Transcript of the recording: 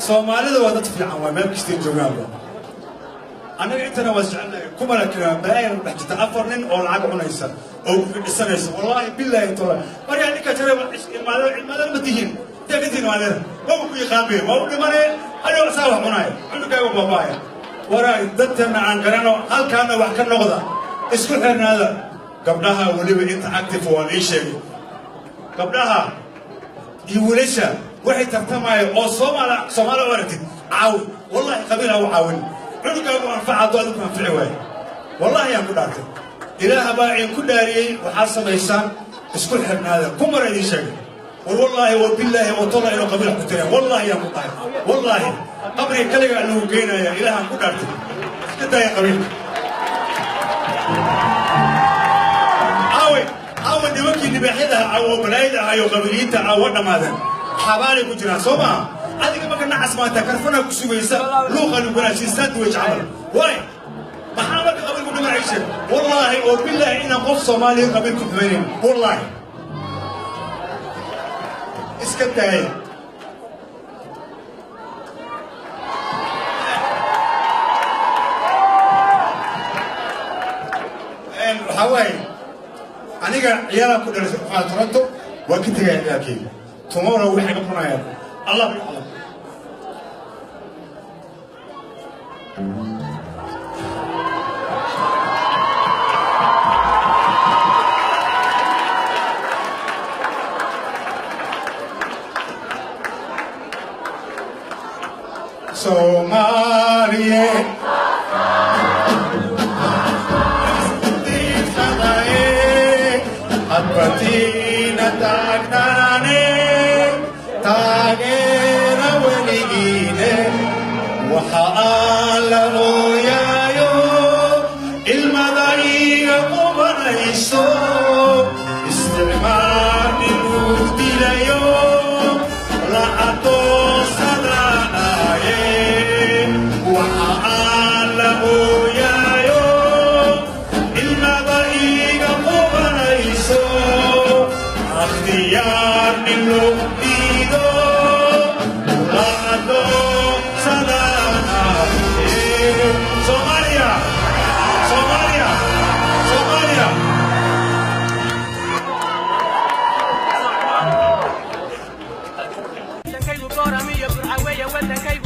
Soomaalida waa dad fiican, waa meel kastay joogaanba. Annaga intana waa jecelnahay, kumana kira balaayana dhex jirta afar nin oo lacag cunaysa oo gurga dhisanaysa. Wallaahi bilaahi tola, markaa ninka jare ilmaadada ma tihiin, intee ka tihiin maadeer waa ku yaqaanbe, waa u dhimanee hadhow asaa wax cunaya, cunugaaga baabaaya. Waraay, dadkana aan garano, halkaana wax ka noqda, isku xirnaada. Gabdhaha weliba inta active waa ii sheegay, gabdhaha iyo wiilasha waxay tartamayaan oo Soomaala Soomaali u aragtid caawi. Wallahi qabiil ha u caawin, cunugaagu anfaca hadduu adigu anfici waayo. Wallahi yaan ku dhaartay, Ilaah baa idinku dhaariyey, waxaad samaysaan isku xirnaada. Ku mara idiin sheegay, war wallaahi wa billaahi wa tolla inuu qabiil wax ku tireen. Wallaahi yaan ku dhahay, wallaahi qabriga kaligaa lagu geynaya. Ilaahaan ku dhaartay, iska daaya qabiilka. Aawe, aawe nimankii libaaxyada ahaa oo balaayada ahaa oo qabiliyiinta ahaa? Waa dhammaadeen, xabaalay ku jiraan. Soo maaha? Adiga marka nacas maanta karfana ku sugaysa luuqa lagu wanaajin sandwich camal waay. Maxaa marka qabiilku dhimanaysa? Wallaahi oo billaahi inaan qof Soomaaliya qabiil ku xumaynayn. Wallaahi iska daaya. Waxaa waaye, aniga ciyaalaa ku dhalashay waxaa Toronto, waa ka tegaya ciyaalkayga. Tomorrow waxay noqonayaan Allah yaclam. Soomaaliye hadbatiina taagnaane, taageera weligiine. Waxa aan la ooyaayo, ilmada iga qubanayso, isticmaar inuu dilayo la addoonsadanaye. Waxa aan la ooyaayo, ilmada iga qubanayso, akhtiyaar nin loo diido la addoonsadanaye. Soomaaliya, Soomaaliya, Soomaaliya. Wadankaygu Booramiyo Burca weeye wadankaygu.